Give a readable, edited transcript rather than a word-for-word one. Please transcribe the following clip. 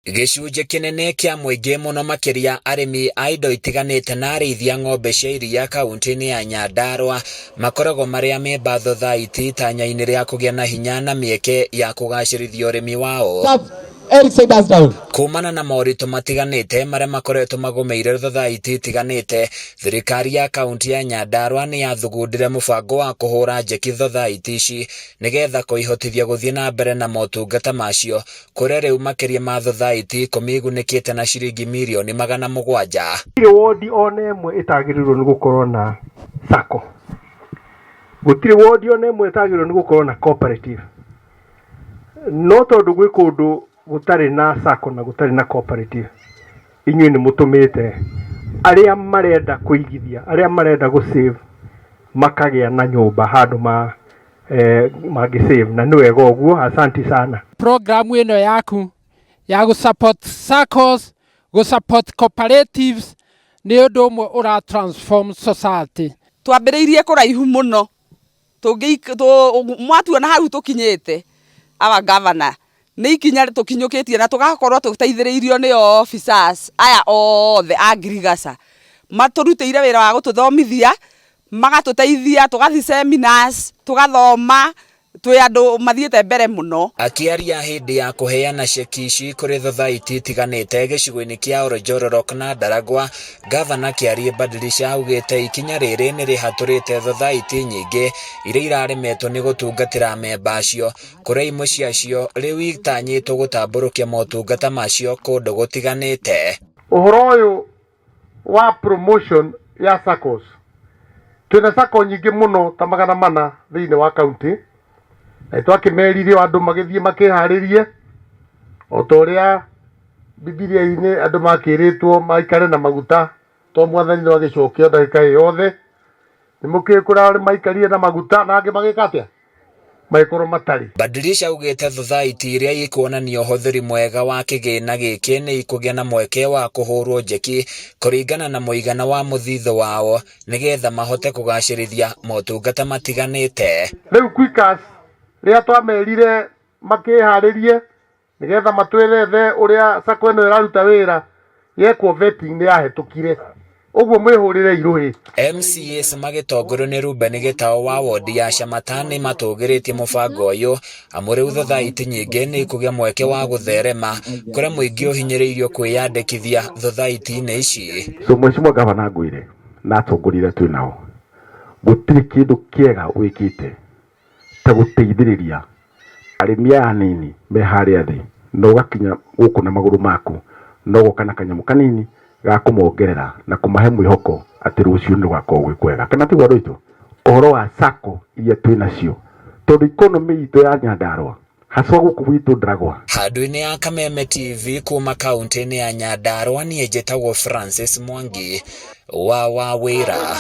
Gĩcunjĩ kĩnene kĩa mũingĩ mũno makĩria arĩmi a indo itiganĩte na arĩithia ng'ombe cia iria kaunti-inĩ ya Nyandarua makoragwo marĩ amemba thothaiti itanya-inĩ rĩa kũgĩa na hinya na mĩeke ya kũgacĩrithia ũrĩmi wao. Eric Saibas down. Kumana na moritũ matiganĩte marĩa makoretwo magũmĩire thothaiti itiganĩte, thirikari ya kaunti ya Nyandarua nĩ yathugundire mũbango wa kũhũra njeki thothaiti ici nĩgetha kũihotithia gũthiĩ na mbere na motungata macio kũrĩa rĩu makĩria ma thothaiti 10 igunĩkĩte na ciringi mirioni 700. Gũtirĩ wondi ona ĩmwe ĩtagĩrĩirwo nĩ gũkorwo na sacco. Gũtirĩ wondi ona ĩmwe ĩtagĩrĩirwo nĩ gũkorwo na cooperative. No tondũ gwĩ kũndũ gũtarĩ na sacco na gũtarĩ na cooperative, inyuĩ nĩ mũtũmĩte arĩa marenda kũigithia, arĩa marenda gũ save makagĩa na nyũmba handũ ma mangĩ save na nĩ wega ũguo, asanti sana. Programu ĩno yaku ya gũ support SACCOs, gũ support cooperatives nĩ ũndũ ũmwe ũra transform society. Twambĩrĩirie kũraihu mũno mwatuona hau tũkinyĩte our governor nĩ ikinya tũkinyũkĩtie na tũgakorwo tũteithĩrĩirio nĩ officers aya othe a ngirigaca matũrutĩire wĩra wa gũtũthomithia magatũteithia tũgathiĩ seminars tũgathoma twĩ andũ mathiĩte mbere mũno. Akĩaria hĩndĩ ya kũheana ceki ici kũrĩ thothaiti itiganĩte gĩcigo-inĩ kĩa Oljororok na Ndaragwa, Gavana Kĩarie Badilisha augĩte ikinya rĩrĩ nĩ rĩhatũrĩte thothaiti nyingĩ iria iraremetwo nĩ gũtungatĩra amemba acio, kũrĩa imwe ciacio rĩu itanyĩtwo gũtambũrũkia motungata macio kũndũ gũtiganĩte. Ũhoro ũyũ wa promotion ya SACCOs, twĩna SACCO nyingĩ mũno ta 400 thĩinĩ wa kaunti, na twakĩmerire andũ magĩthiĩ makĩharĩrie o ta ũrĩa Bibilia-inĩ andũ makĩrĩtwo maikare na maguta to mwathani no agĩcoke ndagĩka ĩ yothe. Nĩ mũkĩũĩ kũrĩa arĩa maikarire na maguta na angĩ magĩka atĩa? Magĩkorwo matarĩ. Badilisha augĩte thothaiti iria ikuonania ũhũthĩri mwega wa kĩgĩna gĩkĩ nĩ ikũgĩa na mweke wa kũhũrwo njeki kũringana na mũigana wa mũthithũ wao nĩgetha mahote kũgacĩrithia motungata matiganĩte. Rĩu Quickers rĩrĩa twamerire makĩharĩrie nĩgetha matwĩrethe ũrĩa SACCO ĩno ĩraruta wĩra, yekwo vetting nĩ yahĩtũkire. Ũguo mwĩhũrĩre irũhĩ. MCAs magĩtongorio nĩ Ruben Gĩtaũ wa wondi ya Shamata nĩ matũgĩrĩtie mũbango ũyũ amu rĩu thothaiti nyingĩ nĩ ikũgĩa mweke wa gũtherema kũrĩa mũingĩ ũhinyĩrĩirio kwĩyandĩkithia thothaiti-inĩ ici. So Mheshimiwa Gavana ngwĩre na atongoria arĩa twĩ nao, gũtirĩ kĩndũ kĩega wĩkĩte ta gũteithĩrĩria arĩmi aya anini me harĩa thĩ, na ũgakinya gũkũ na magũrũ maku na ũgoka na kanyamũ kanini ga kũmongerera na kũmahe mwĩhoko atĩ rũciũ nĩ rũgakorwo gwĩ kwega. Kana tiguo andũ aitũ? Ũhoro wa SACCO iria twĩ nacio, tondũ economy itũ ya Nyandarua haswa gũkũ gwitũ Ndaragwa. Handũ-inĩ ya Kameme TV kuma kaunti-inĩ ya Nyandarua niĩ njĩtagwo Francis Mwangi wa Wawĩra.